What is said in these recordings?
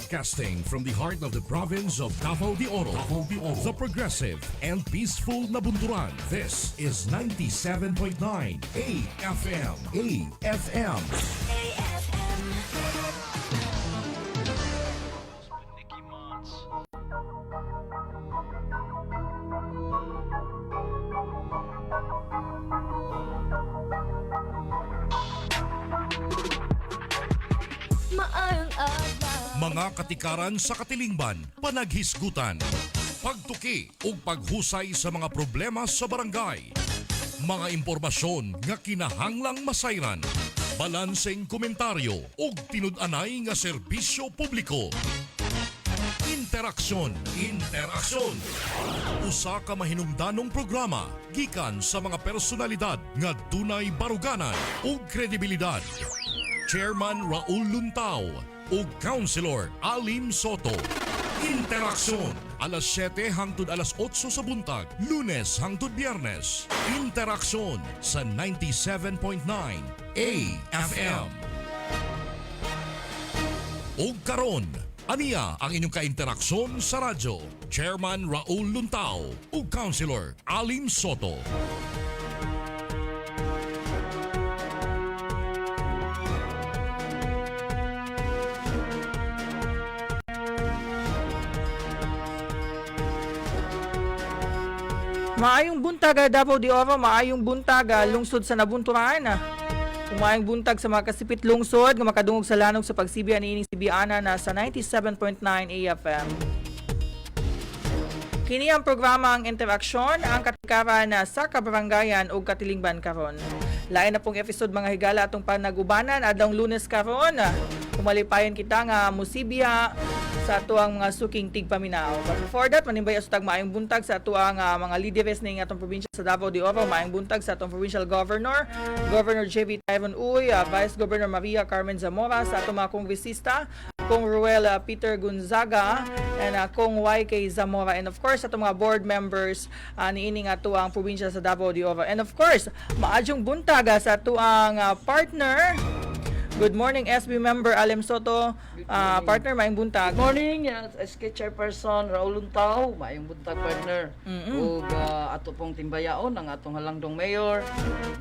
Broadcasting from the heart of the province of Davao de Oro, Davao de Oro, the progressive and peaceful Nabunturan. This is 97.9 AFM. AFM. AFM. Nicky Mons. Maayong adlaw. Mga katikaran sa katilingban, panaghisgutan, pagtuki ug paghusay sa mga problema sa barangay. Mga impormasyon nga kinahanglang masayran, balanseng komentaryo ug tinud-anay nga serbisyo publiko. Interaksyon, interaksyon. Usa ka mahinungdanong programa gikan sa mga personalidad nga dunay baruganan ug kredibilidad. Chairman Raul Luntao ug Councilor Alim Soto. Interaksyon, alas 7 hangtod alas 8 sa buntag, Lunes hangtod Biyernes. Interaksyon sa 97.9 AFM. Ug karon, aniya ang inyong kainteraksyon sa radyo. Chairman Raul Luntao ug Councilor Alim Soto. Maayong buntag, Davao de Oro, maayong buntag, lungsod sa Nabunturan. Ug maayong buntag sa mga kasipit lungsod nga makadungog sa lanog sa pagsibian niining Sibiana na sa 97.9 AFM. Kini ang programa ang Interaksyon, ang katikaran na sa kabarangayan ug katilingban karon. Lain na pong episode, mga higala, atong panagubanan adlong Lunes karon. Kumalipayon kita nga musibya sa atuang mga suking tigpaminaw. But before that, manimbay usab tag maayong buntag sa atuang mga lideres ning atong probinsya sa Davao de Oro. Maayong buntag sa atong provincial governor, Governor JV Tyron Uy, Vice Governor Maria Carmen Zamora, sa atong mga kongresista, Kong Ruel Peter Gonzaga, and Kong YK Zamora, and of course atong mga board members niining atuang probinsya sa Davao de Oro. And of course, maadyong buntag sa atuang partner. Good morning, SB member Alem Soto. Partner, maayong buntag. Good morning, SK Chairperson Raul Luntao, maayong buntag, partner. Ug ato pong timbayaon ang atong halangdong mayor,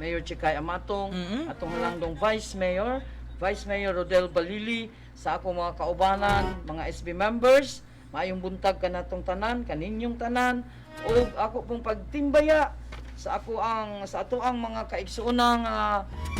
Mayor Chikay Amatong, atong halangdong Vice Mayor, Vice Mayor Rodel Balili, sa akong mga kaubanan, mga SB members, maayong buntag kanatong tanan, kaninyong tanan, ug ako pong pagtimbaya sa ato ang mga kaigsuonang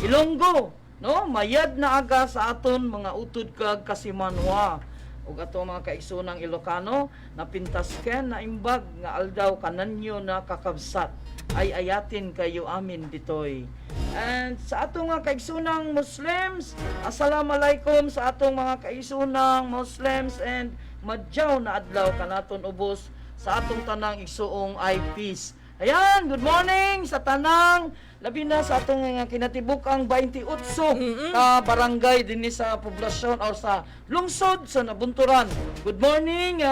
Ilonggo, no, mayad na aga sa aton mga utod kag kasimanwa ug ato mga kaigsuonang Ilocano, napintasken na imbag nga aldaw kananyo na kakabsat ay ayatin kayo amin ditoy. And sa atong mga kaigsuonang Muslims, assalamualaikum sa atong mga kaigsuonang Muslims and madyaw na adlaw kanaton ubos sa atong tanang igsuong IPs. Ayan, good morning sa tanang, labi na sa atong nga kinatibuk-ang 28 ka barangay dinhi sa poblasyon o sa lungsod sa Nabunturan. Good morning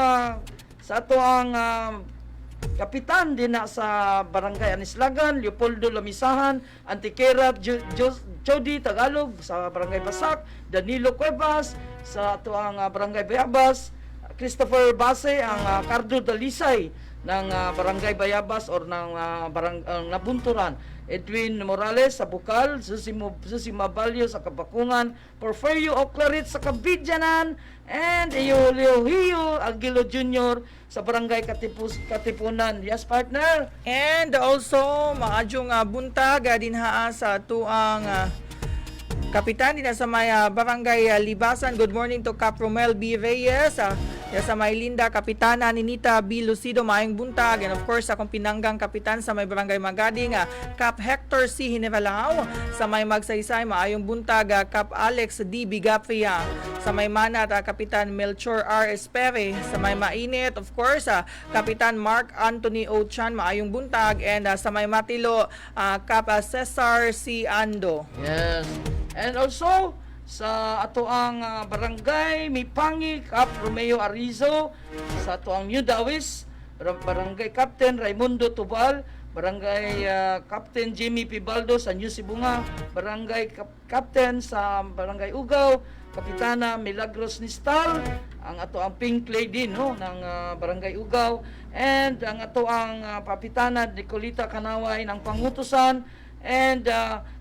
sa ato ang kapitan din na sa Barangay Anislagan, Leopoldo Lamisahan, Antikera Jody Tagalog sa Barangay Basak, Danilo Cuevas sa ato ang Barangay Bayabas, Christopher Base ang Cardo Dalisay ng Barangay Bayabas or ng Nabunturan, Edwin Morales sa Bukal, Susi Mabalyo sa Kabakungan, Porfirio Oclarit sa Kabidyanan, and Eulio Hio Aguilo Jr. sa Barangay Katipunan. Yes, partner. And also, maadyong buntag dinhaa sa tuang kapitan din sa may Barangay Libasan. Good morning to Cap Romel B. Reyes. Sa may Linda, Kapitana Ninita B. Lucido, maayong buntag. And of course, akong pinanggang kapitan sa may Barangay Magading, Cap Hector C. Hinevalao. Sa may Magsaysay, maayong buntag, Cap Alex D. Bigapria. Sa may Manat, Kapitan Melchor R. Espere. Sa may Mainit, of course, Kapitan Mark Anthony O. Chan, maayong buntag. And sa may Matilo, Cap Cesar C. Ando. Yes. And also, sa ato ang barangay Mipangi, Cap Romeo Arizo, sa ato ang New Dawis, Barangay Captain Raimundo Tubal, Barangay Captain Jimmy Pibaldo sa New Sibunga, Barangay Captain sa Barangay Ugaw, Kapitana Milagros Nistal, Ang ato ang Pink Lady, no, ng Barangay Ugaw, and ang ato ang Kapitana Nicolita Kanaway ng Pangutusan, and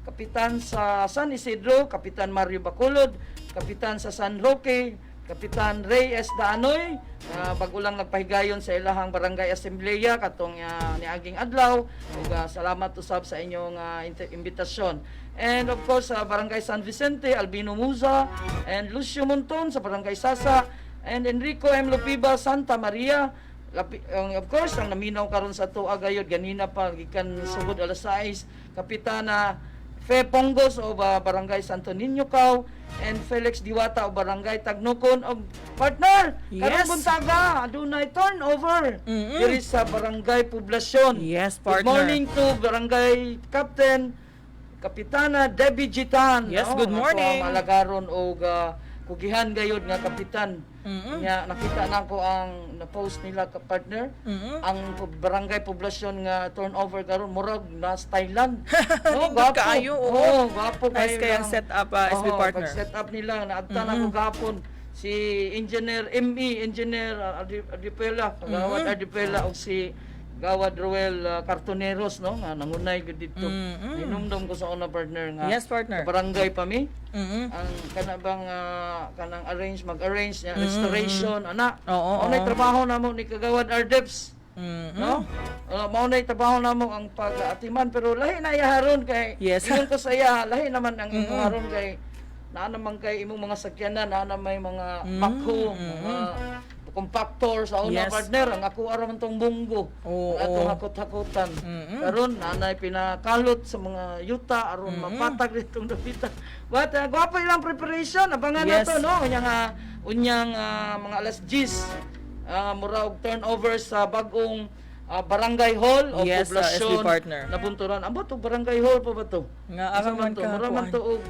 Kapitan sa San Isidro, Kapitan Mario Bacolod, Kapitan sa San Roque, Kapitan Ray S. Daanoy, bago lang nagpahigayon sa ilahang barangay asembleya katong niaging adlaw, ug salamat usab sa inyong imbitasyon. And of course sa Barangay San Vicente, Albino Musa and Lucio Monton sa Barangay Sasa and Enrico M. Lupiba, Santa Maria. Lapi, ang, of course, ang naminaw karon sa tuwa gayod ganina pa gikan sugod alas 6, Kapitana Fe Pongos o Barangay Santo Niño Kaw and Felix Diwata o Barangay Tagnukon. Og partner, karong buntaga adunay turnover diri sa Barangay Poblacion. Yes, Good partner. morning to Barangay Captain Kapitana Debbie Gitan. Yes, No? good Ang ato morning. ang alagaron og kugihan gayod nga kapitan. Nya nakita na ko ang na-post nila ka, partner. Ang Barangay Poblacion nga turnover karon murag na Thailand. No, Nindot kaayo, oo. Oo, gwapo Nice kayo kayang lang. set up, SB Oo, partner. pag set up nila, naadta na ko gapon si Engineer ME, Engineer Adipela, Gawad Adipela og si Gawad Ruel Cartoneros, no, nga nangunay gud didto. Hinumdum ko sa una, partner, nga Yes, partner. barangay pa mi ang kana bang kanang arrange, mag-arrange niya restoration ana. Oo, Mao nay oo. trabaho namo ni Kagawad Ardeps. No, mao nay trabaho namo ang pag-atiman, pero lahi na iya haron kay ingon ko sa iya, lahi naman ang imong haron kay naa naman kay imong mga sakyanan, naa na may mga backhoe, mga compactor sa una, partner. Ang ako ara man tong bunggo, ang atong hakot-hakotan. Karon nanay pinakalot sa mga yuta aron mapatag ditong dapita. But gwapo ilang preparation, abangan nato, no, unyang unyang mga alas 10, mura og turnover sa bagong barangay hall o Yes, Poblasyon SB partner. Nabunturan. Ambot og barangay hall pa ba to? Nga, Asa ara man man to? ka, Mura man kuan. to og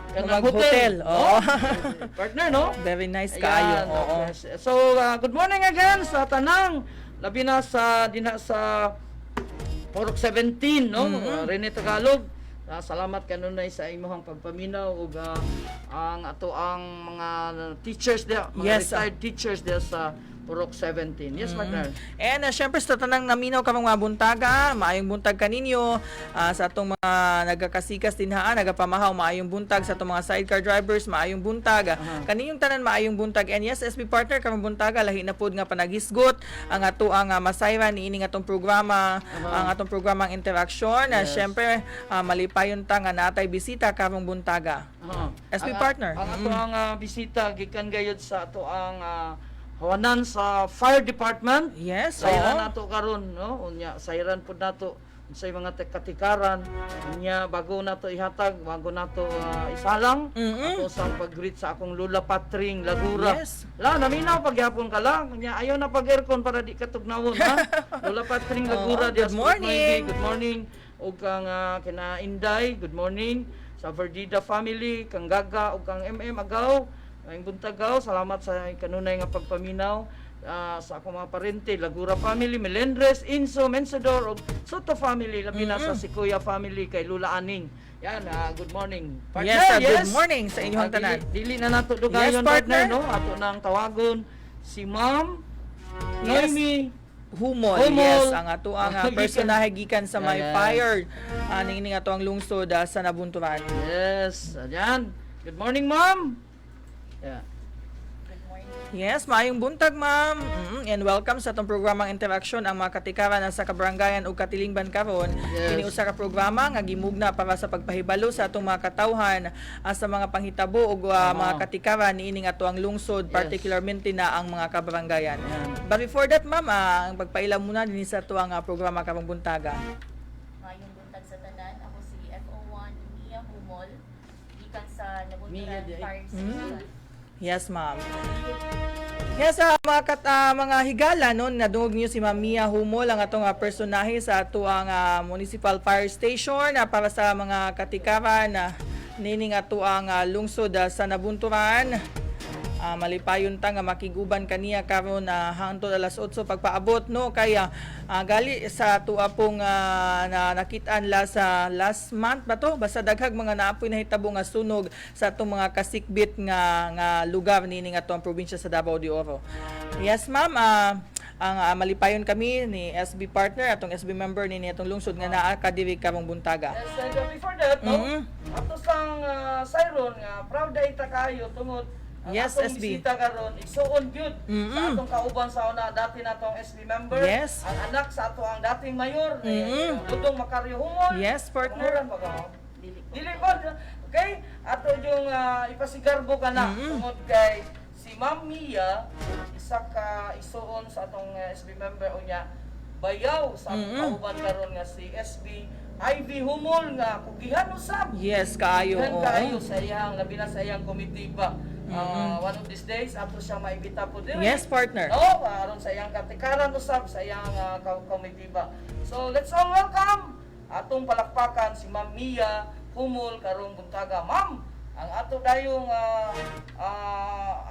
kanang Murag hotel. hotel, oo. No? Partner, no? Very nice kaayo. Ayan, Oo. okay. So, good morning again sa tanang labi na sa dinha sa Purok 17, no? Rene Tagalog. Salamat kanunay sa imong pagpaminaw ug ang ato ang mga teachers dia, mga retired teachers dia sa Purok 17. Yes, partner. And syempre sa tanang naminaw karong mga buntaga, maayong buntag kaninyo. Sa atong mga nagakasikas dinha, nagapamahaw, maayong buntag. Sa atong mga sidecar drivers, maayong buntag. Kaninyong tanan, maayong buntag. And yes, SB partner, karong buntaga lahi na pod nga panaghisgot ang ato ang masayran niini nga atong programa, ang atong programang Interaksyon. Syempre, malipayon ta nga natay bisita karong buntaga. SB partner. Ang ato ang bisita gikan gayud sa ato ang hawanan sa fire department. Sayran nato karon, no? Unya sayran pud nato unsay mga katikaran. Unya bago nato ihatag, bago nato isalang ato sang pag-greet sa akong Lula Patring Lagura. La naminaw pagyapon ka lang. Unya ayaw na pag aircon para di ka tugnawon, ha. Lula Patring Lagura Oo, diya good sa morning. Good morning ug kang kina Inday, good morning sa Verdida family, kang Gaga ug kang MM Agaw. Maayong buntagaw, salamat sa kanunay nga pagpaminaw. Sa akong mga parente, Lagura family, Melendres, Inso, Mensador, ug Soto family, labi na sa Sikuya family kay Lula Aning. Yan, good morning. Partner, Yes, good morning sa inyong tanan. Dili, dili na nato dugayon, Yes, partner. partner, no? Ato nang tawagon si Ma'am Noemi Humol, Humol. Yes, ang ato ang personahe gikan sa may fire niini ato ang lungsod sa Nabunturan. Yes, ayan. Good morning, ma'am. Yeah. Yes, maayong buntag, ma'am. And welcome sa atong programang Interaksyon, ang mga katikaran sa kabarangayan ug katilingban karon. Kini usa ka programa nga gimugna para sa pagpahibalo sa atong mga katawhan sa mga panghitabo ug mga katikaran niining ato ang lungsod, particularmente na ang mga kabarangayan. But before that, ma'am, ang pagpaila muna dinhi sa ato ang programa karong buntaga. Maayong buntag sa tanan. Ako si FO1 Mia Humol, gikan sa Mia Nabunturan di ay. Fire Station. Yes, ma'am. Yes, mga mga higala, no, nadungog niyo si Ma'am Mia Humol, ang atong personahe sa atuang Municipal Fire Station para sa mga katikaran nining atuang lungsod sa Nabunturan. Malipayon ta nga makiguban kaniya karon na hangtod alas 8 pagpaabot, no, kaya gali sa tuwa pong na nakit-an la sa last month ba to, basta daghag mga naapoy nahitabo nga sunog sa atong mga kasikbit nga nga lugar niini nga atong probinsya sa Davao de Oro. Yes, ma'am, ang malipayon kami ni SB partner, atong SB member nini atong lungsod nga naa ka diri karong buntaga. Yes, and before that, no, ato sang siron nga proud ay ta kayo tungod ang atong SB. bisita karon igsuon gyud sa atong kauban sa una dati natong SB member, ang anak sa ato ang dating mayor, Dudong Macario Humol. Yes, partner. Panguran ba ka, ma'am? Dili ko. Dili ba? Okay? Ato yung ipasigarbo ka na tungod kay si Ma'am Mia, isa ka isuon sa atong SB member unya bayaw sa atong kauban karon nga si SB Ivy Humol nga kugihan usab. Yes, kaayo. Kugihan Oo. kaayo sa iyang labi na sa iyang committee ba. One of these days ato siya maimbita po diri. Yes, partner. No, aron sa iyang katikaran usab sa iyang committee ba. So let's all welcome atong palakpakan si Ma'am Mia Humol karong buntaga. Ma'am, ang ato dayong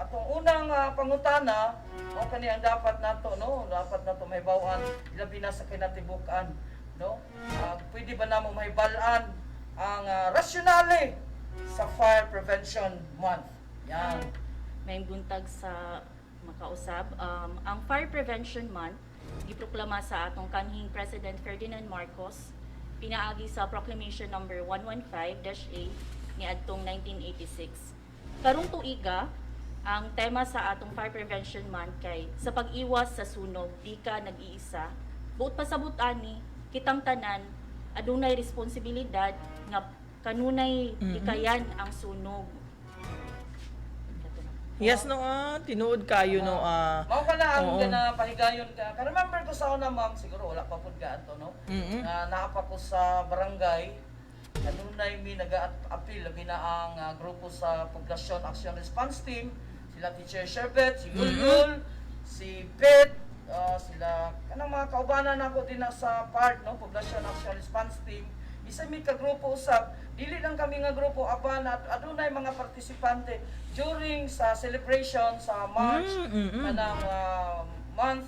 atong unang pangutana mao kani ang dapat nato, no, dapat nato mahibaw-an labi na sa kinatibuk-an, no? Pwede ba namo mahibal-an ang rasyonale sa Fire Prevention Month? Yan. May buntag sa makausab. Ang Fire Prevention Month giproklama sa atong kanhing President Ferdinand Marcos pinaagi sa Proclamation number 115-A niadtong 1986. Karong tuiga, ang tema sa atong Fire Prevention Month kay "Sa pag-iwas sa sunog, di ka nag-iisa." Buot pasabot ani, kitang tanan adunay responsibilidad nga kanunay likayan ang sunog. Yes, no, tinuod kayo, no. Mao ka na ang gana pahigayon ka. Ka-remember ko sa una, ma'am, siguro wala pa pud ka ato, no? Na naa pa ko sa barangay, kanunay mi naga-appeal labi na ang grupo sa Poblasyon Action Response Team, sila Teacher Sherbet, si Yulyul, si Pet, sila kanang mga kaubanan nako din na sa part, no, Poblasyon Action Response Team. Isa mi ka grupo usab, dili lang kami nga grupo apan at adunay mga partisipante during sa celebration sa March kanang month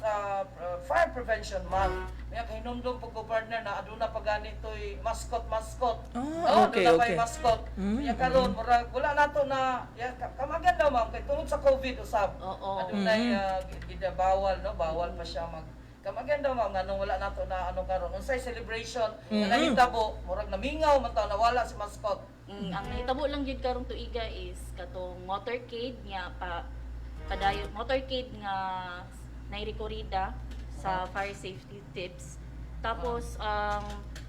Fire Prevention Month. May kahinumdum pag ko, partner, na aduna pa gani toy mascot mascot. No, aduna pa'y mascot. Kaya karon murag wala nato na ya, kamagan daw, ma'am, kay tungod sa COVID usab. Adunay gida bawal, no, bawal pa siya mag kamagan daw, ma'am, nganong wala nato na ano karon unsay celebration nga nahitabo, murag namingaw man taw nawala si mascot. Ang nahitabo lang jud karong tuiga is katong motorcade nga pa padayon, motorcade nga nairekorida sa fire safety tips. Tapos ang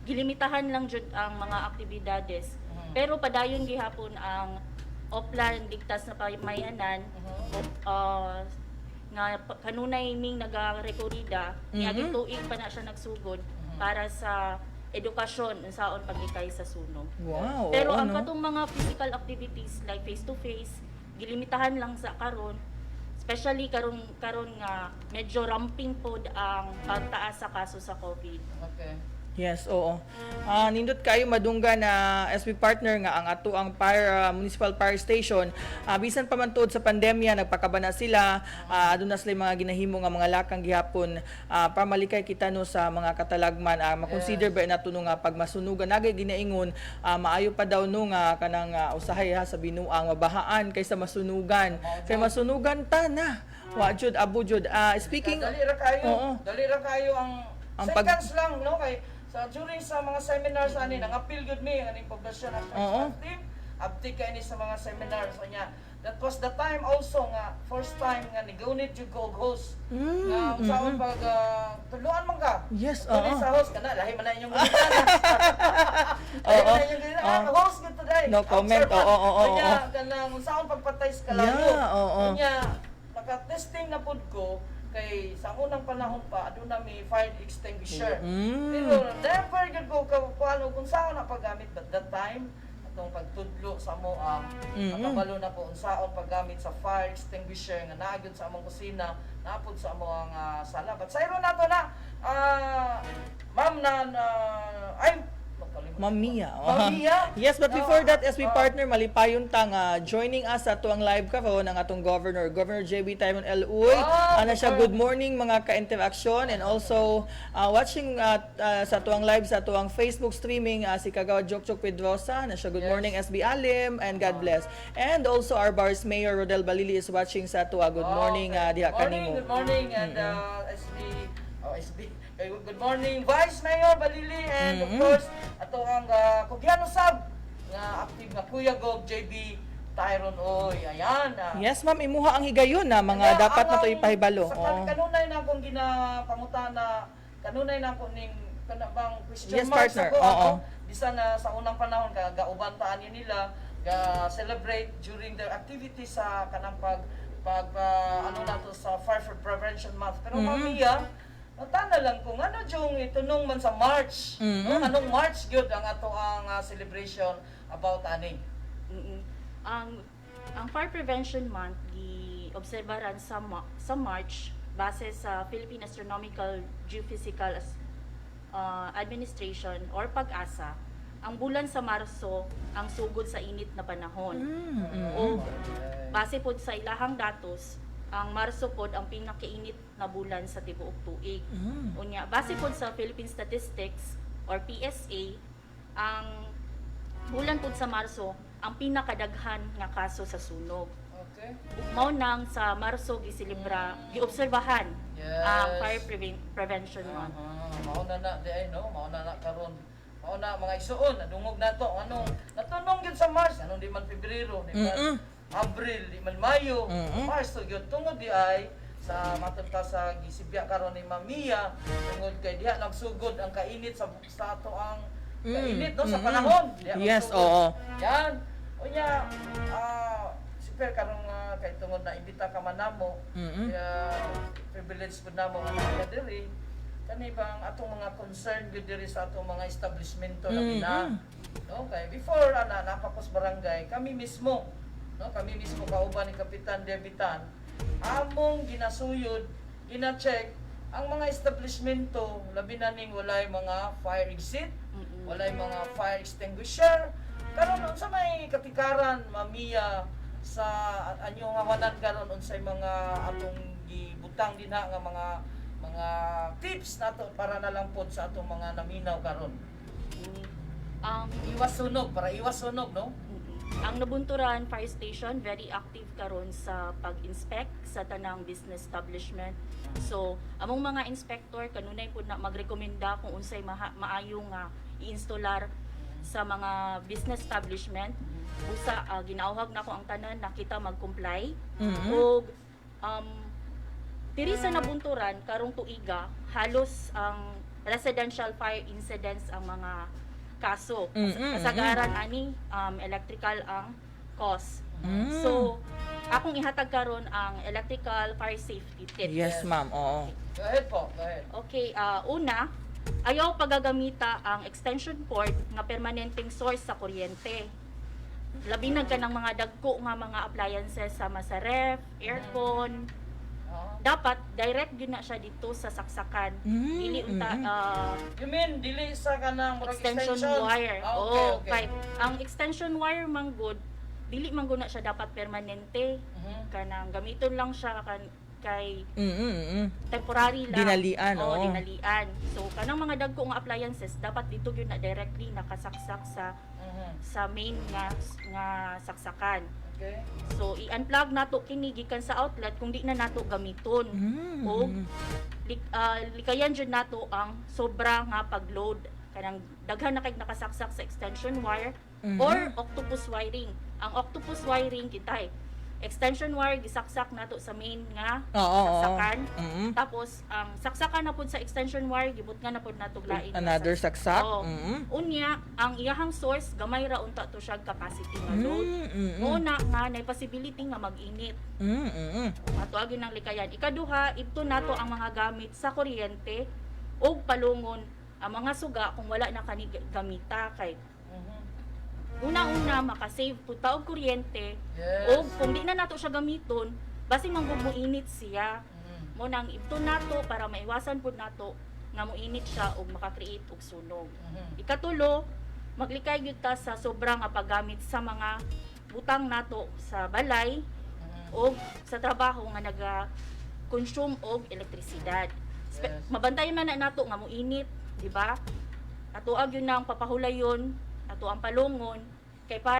gilimitahan lang jud ang mga aktibidades. Pero padayon gihapon ang Oplan Ligtas na Pamayanan nga kanunay ming nagarekorida niaging tuig pa na siya nagsugod para sa edukasyon unsaon paglikay sa sunog. Pero ang no? katong mga physical activities like face to face, gilimitahan lang sa karon, especially karon karon nga medyo ramping pod ang pagtaas sa kaso sa COVID. Yes, oo. Nindot kayo madungga na SB partner nga ang ato ang fire municipal fire station, bisan pa man tuod sa pandemya nagpakabana sila, aduna sila mga ginahimo nga mga lakang gihapon para malikay kita, no, sa mga katalagman, makonsider ba nato, no, nga pag masunugan nagay ginaingon, maayo pa daw, no, nga kanang usahay ha sa binuang mabahaan kaysa masunugan, kay masunugan ta na wa jud abo jud. Speaking Dali ra kayo. Dali ra kayo ang, Ang seconds lang, no, kay sa during sa mga seminars ani nangapil gyud mi aning Poblasyon Action Team, abtik kay ni sa mga seminars niya. That was the time also nga first time nga nigunit jud ko og hose. Nga unsaon pag tuluan man ka. Gunit sa hose kana lahi man na inyong gunitan. Lahi man na inyong gunitan. Hose gyud today. No comment. Observe. Oo, Unya, kanang unsaon pagpatay sa kalayo. Unya, naka-testing na pud ko kay sa unang panahon pa aduna mi fire extinguisher. Pero never gyud ko kuan og unsaon na paggamit, but that time atong pagtudlo sa moa nakabalo na ko unsaon paggamit sa fire extinguisher nga naa gyud sa among kusina, naa pud sa among sala. But sayro na to na ma'am na, na ay magkalimot Ma'am Mia. Ma'am Mia? Yes, but before that, SB Oh. partner, malipayon ta nga joining us sa atuang live karon ang atong governor, Governor JB Tyrone L. Uy. Oh, Ana siya, good good morning mga ka-interaction, and also watching sa atuang live sa atuang Facebook streaming, si Kagawad Jokjok Pedrosa. Ana siya, good morning SB Alim and God bless. And also our Bars Mayor Rodel Balili is watching sa atua. Good Oh, morning okay. diha Good morning, kanimo. good morning, and SB, oh, SB, eh, good morning, Vice Mayor Balili, and of course, ato ang Kugyano Sab, nga active nga Kuya Gob, JB, Tyron Oy, ayan. Yes, ma'am, imuha ang higayon na mga Kaya dapat na to ipahibalo. Sa Oo. kanunay na akong ginapangutana, kanunay na ako ning kana bang question Yes, mark partner. sa ko Oo. ako, bisan na sa unang panahon ka gauban ta ani nila, ga celebrate during their activity sa kanang pag pag ano nato sa Fire for Prevention Month. Pero mm Natana lang kung ano yung itunong man sa March. No? Anong March gyud ang ato ang celebration about ani? Ang Fire Prevention Month gi-obserbaran sa March base sa Philippine Astronomical Geophysical Administration or PAGASA. Ang bulan sa Marso ang sugod sa init na panahon. O base pod sa ilahang datos, ang Marso pod ang pinakainit na bulan sa tibuok tuig. Unya, base pod sa Philippine Statistics or PSA, ang bulan pod sa Marso ang pinakadaghan nga kaso sa sunog. Okay. Mao nang sa Marso giselebra, giobserbahan ang Fire Prevention Month. Ah, mao na na di ay no, mao na na karon. Mao na mga isuon, nadungog nato anong natunong gyud sa Mars, anong di man Pebrero, di man Abril, di man Mayo, Marso gyud tungod di ay sa matod ta sa gisibya karon ni Mamiya tungod kay diha nagsugod ang kainit sa ato ang kainit no sa panahon. Diha Yes, magsugod. oo. Yan. Unya, super karong kay tungod na imbita ka man namo. Kaya privilege pud namo nga naa ka diri. Kani bang atong mga concern gyud diri sa atong mga establishmento na bina. No, kay before ana napakos barangay, kami mismo, no, kami mismo kauban ni Kapitan Debitan, among ginasuyod, gina-check ang mga establishmento, labi na ning walay mga fire exit, walay mga fire extinguisher. Karon unsa may katikaran, Mamiya, sa anyong hawanan karon, unsay mga atong gibutang dinha nga mga tips nato para na lang pod sa atong mga naminaw karon? Ang Iwas sunog, para iwas sunog, no? Ang Nabunturan Fire Station very active karon sa pag-inspect sa tanang business establishment. So, among mga inspector kanunay pud na magrekomenda kung unsay maayo nga i-instalar sa mga business establishment. Busa ginauhag nako ang tanan nakita mag-comply. Og diri sa Nabunturan karong tuiga halos ang residential fire incidents ang mga kaso. Kasagaran ani electrical ang cause. So akong ihatag karon ang electrical fire safety tips. Yes, ma'am. Oo. Go ahead po, go ahead. Okay, una, ayaw pagagamita ang extension cord nga permanenteng source sa kuryente. Labi na ka ng mga dagko nga mga appliances sama sa ref, aircon. Dapat direct gyud na siya dito sa saksakan. Dili unta You mean dili sa kanang murag extension wire. Ah, okay, Oo, okay. kay ang extension wire man gud, dili man gud na siya dapat permanente. Kanang gamiton lang siya kay temporary lang. Dinalian, oo. oo. Dinalian. So kanang mga dagko nga appliances dapat dito gyud na directly nakasaksak sa sa main nga nga saksakan. Okay. So i-unplug nato kini gikan sa outlet kung di na nato gamiton. O likayan jud nato ang sobra nga pagload kanang daghan na kay nakasaksak sa extension wire or octopus wiring. Ang octopus wiring kitay extension wire gisaksak nato sa main nga Oo, oo. saksakan. Tapos ang saksakan na pud sa extension wire gibot nga na pud nato lain nga Another saksak. Oo. Unya, ang iyahang source gamay ra unta to siya capacity nga load. Mao na nga nay possibility nga mag-init. Matuagin ng likayan. Ikaduha, ito nato ang mga gamit sa kuryente og palungon ang mga suga kung wala na kani gamita kay una-una makasave pud ta og kuryente og kung di na nato siya gamiton basin man gud moinit siya. Mo nang ito nato para maiwasan pud nato nga moinit siya og maka-create og sunog. Ikatulo, Maglikay gyud ta sa sobrang nga paggamit sa mga butang nato sa balay o sa trabaho nga naga consume og elektrisidad. Mabantayan man na nato nga moinit, di ba? Ato gyud nang papahulayon, ato ang palungon kay para